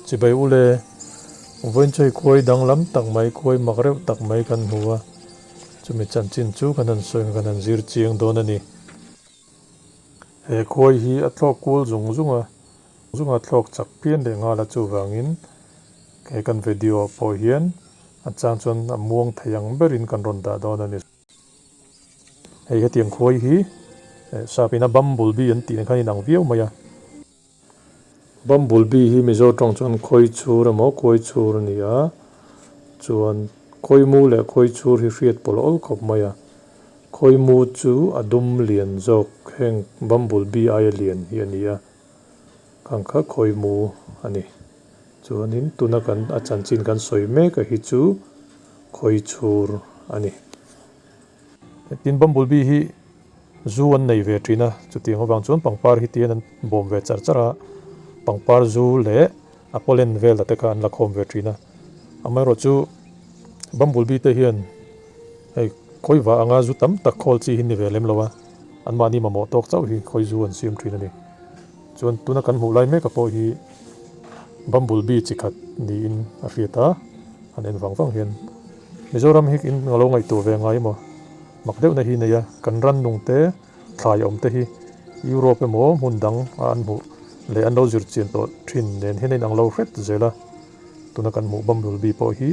Chibai ule, vawiin chu hei khuai danglam tak mai, khuai mak reuh tak mai kan hmu a, chumi chanchin chu kan han sawi ang kan han zir chiang dawn a ni. He khuai hi a thlawk kul zung zung a, zung a thlawk chak phian leh nghal a chuvangin he kan video ah pawh hian a chang chuan a muang thei ang berin kan rawn dah dawn a ni. Hei hetiang khuai hi sap ina bumblebee an tih ang khan inang viau mai a. Bumblebee hi Mizo tawng chuan khawi chhur emaw khawi chhur a ni a, chuan khawi mu leh khawi chhur hi hriat pawlh awl khawp mai a. Khawi mu chu a dum lian zawk heng bumblebee aia lian hi a ni a, khang kha khawi mu a ni. Chuanin tuna kan a chanchin kan sawi mek a hi chu khawi chhur a ni. Tin bumblebee hi Zu an nei ve thin a, chutiang avang chuan pangpar hi tian an bawm ve char char a, pangpar zu leh a pollen vel te kha an la khawm ve thin a. Amaherawh chu bumblebee te hian hei khawi vah anga zu tam tak khawl chi hi ni ve lem lo a, anmahni mamawh tawk chauh hi khawi zu an siam thin a ni. Chuan tuna kan hmuh lai meka pawh hi bumblebee chi khat niin a hriat a, han en vang vang hian Mizoram hi in lo ngaihtuah ve ngai emaw? Mak deuhna hi nei a, kan rannung te, thlai awm te hi Europe emaw hmun dang a an hmuh leh an lo zir chian tawh thin nen hian a inang lo hret zel a. Tuna kan hmuh Bumblebee pawh hi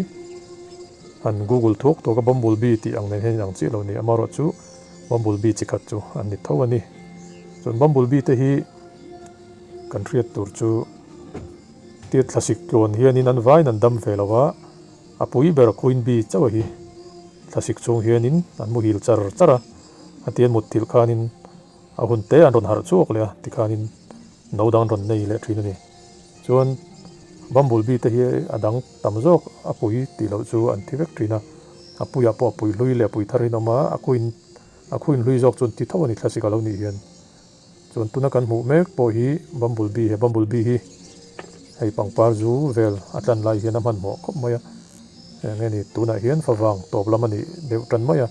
han Google thuak thuak a, Bumblebee tih ang nen hian inang chiah lo a ni. Amaherawhchu Bumblebee chi khat chu an ni tho a ni. Chuan Bumblebee te hi kan hriat tur chu tir thlasik tluan hianin an vaiin an dam ve lo a. A pui ber Queen Bee chauh hi thlasik chhung hianin an muhil char char a, a ti an mut thilh khanin a hun te an rawn harh chhuak leh a, tikhanin no dang an rawn nei leh thin a ni. Chuan Bumblebee te hi a dang tam zawk a pui tih loh chu an thi vek thin a, a puiah pawh a pui hlui leh a pui thar hi an awm a, a queen a queen hlui zawk chu an ti tho a ni thlasik a lo nih hian. Chuan tuna kan hmuh mek pawh hi bumblebee he bumblebee hi hei pangpar zu vel a tlan lai hian a hmanhmawh khawp mai a, eng nge ni tunah hian favang tawp lam a nih deuh tan mai a,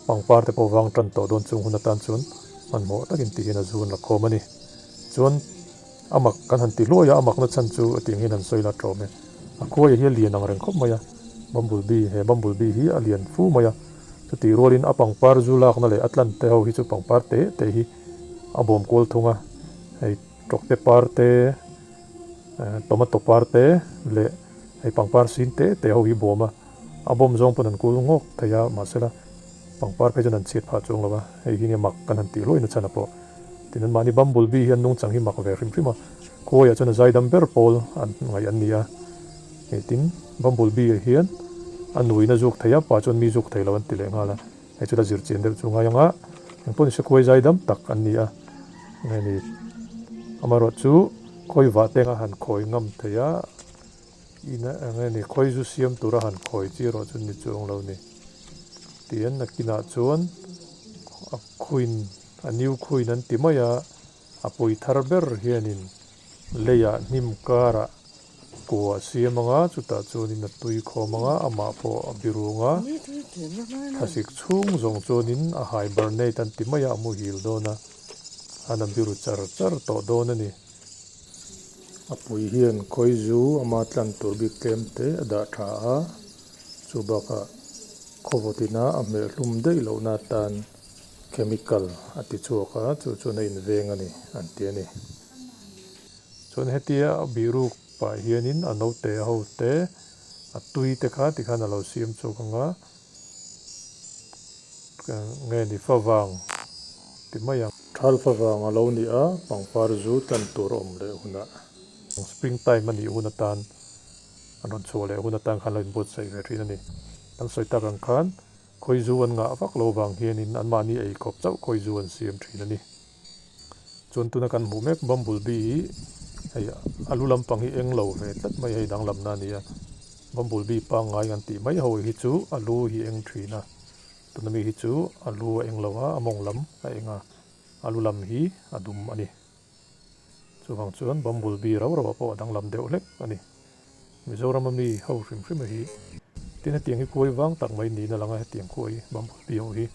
pangpar te pawh vang tan tawh dawn chung hun atan chuan hmanhmawh takin tih hian a zu an la khawm a ni. Chuan a mak kan han ti hluai a, a makna chhan chu a tih ang hian han sawi la tawm e. A khuaia hi a lian ang reng khawp mai a, bumblebee he bumblebee hi a lian fu mai a. Chutih rualin a pangpar zu lakna leh a tlan te ho hi chu pangpar te te hi a bawm kual thung a, hei tawkte par te, tomato par te leh hei pangpar sin te te ho hi bawm a, a bawm zawng pawn an kul ngawk thei a, mahsela pangpar phei chuan an chhiat phah chuang lo a, hei hi nia mak kan han tih hluaina chhan a pawh. Tin an mahni bumblebee hi an nungchang hi mak ve hrim hrim a, khuaiah chuan a zaidam ber pawl an ngaih an ni a. Hei tin bumblebee ah hian a nuin a zuk thei a, pa chuan mi zuk thei lo an ti leh nghal a, hei chu la zir chian deuh chu ngai ang a, engpawh nise khuai zaidam tak an ni a, nge ni amaherawh chu khawi vah te anga han khawi ngam thei a, ina nge ni khawi zu siam tura han khawi chi erawh chu ni chuang lo ni tihian nakinah chuan a khuin a new khuin an ti mai a, a pui thar ber hianin leiah hnim karah. Kua a siam ang a, chutah chuanin a tui khawm ang a, amah pawh a birung a, thlasik chhung zawng chuanin a hibernate an ti mai a, a muhil dawn a, an a biru char char tawh dawn a ni. A pui hian khawi zu ama tlan tur bik tlem te a dah tha a, chu bakah khawvawtina a hmeh hlum daih lohna atan chemical a ti chhuak a, chu chuan a inveng a ni an ti a ni. Chuan hetia a bihruk pah hianin a naute ho te a tui te kha tikhan a lo siam chhuak ang a, nge ni favang ti mai ang. Thal favang a lo ni a, pangpar zu tlan tur a awm leh hunah. Spring time a nih hun atan an rawn chhuah leh hun atan khan lo inbuatsaih ve thin a ni. Kan sawi tak ang khan khawi zu an ngah vak lo vang hianin anmahni eikhawp chauh khawi zu an siam thin a ni. Chuan tuna kan hmuh mek bumblebee hi hei a lu lampang hi eng lo ve tlat mai hei danglamna a ni a, bumblebee pangngai kan tih mai ho hi chu a lu hi eng thin a, tuna mi hi chu a lu a eng lo a, a mawng lam a eng a, a lu lam hi a dum a ni. Chuvang chuan bumblebee rau rauah pawh a danglam deuh hlek a ni. Mizoram a mi ho hrim hrim a hi tin hetiang hi khuai vang tak mai niin a lang a, hetiang khuai bumblebee ho hi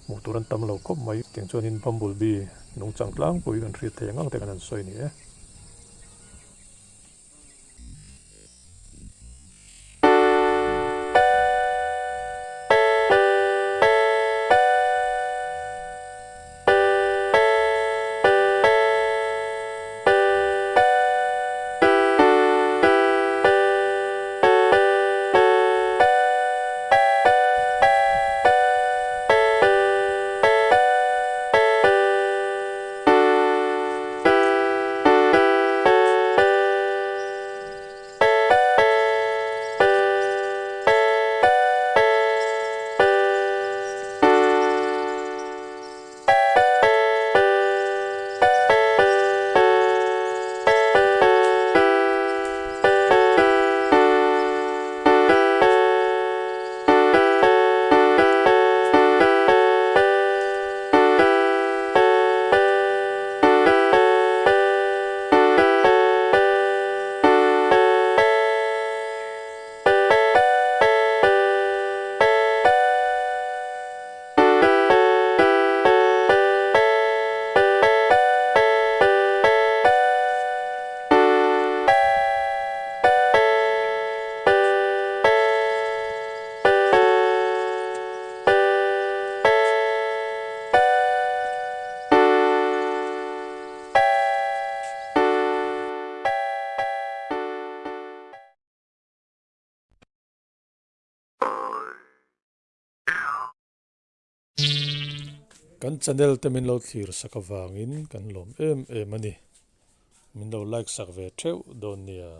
hmuh tur an tam lo khawp mai. Tiang chuanin bumblebee nungchang tlangpui kan hriat thei ang ang te kan han sawi ni e. Kan channel te min lo thlir sak avangin kan lawm em em a ni. Min lo like sak ve theuh dawn nia.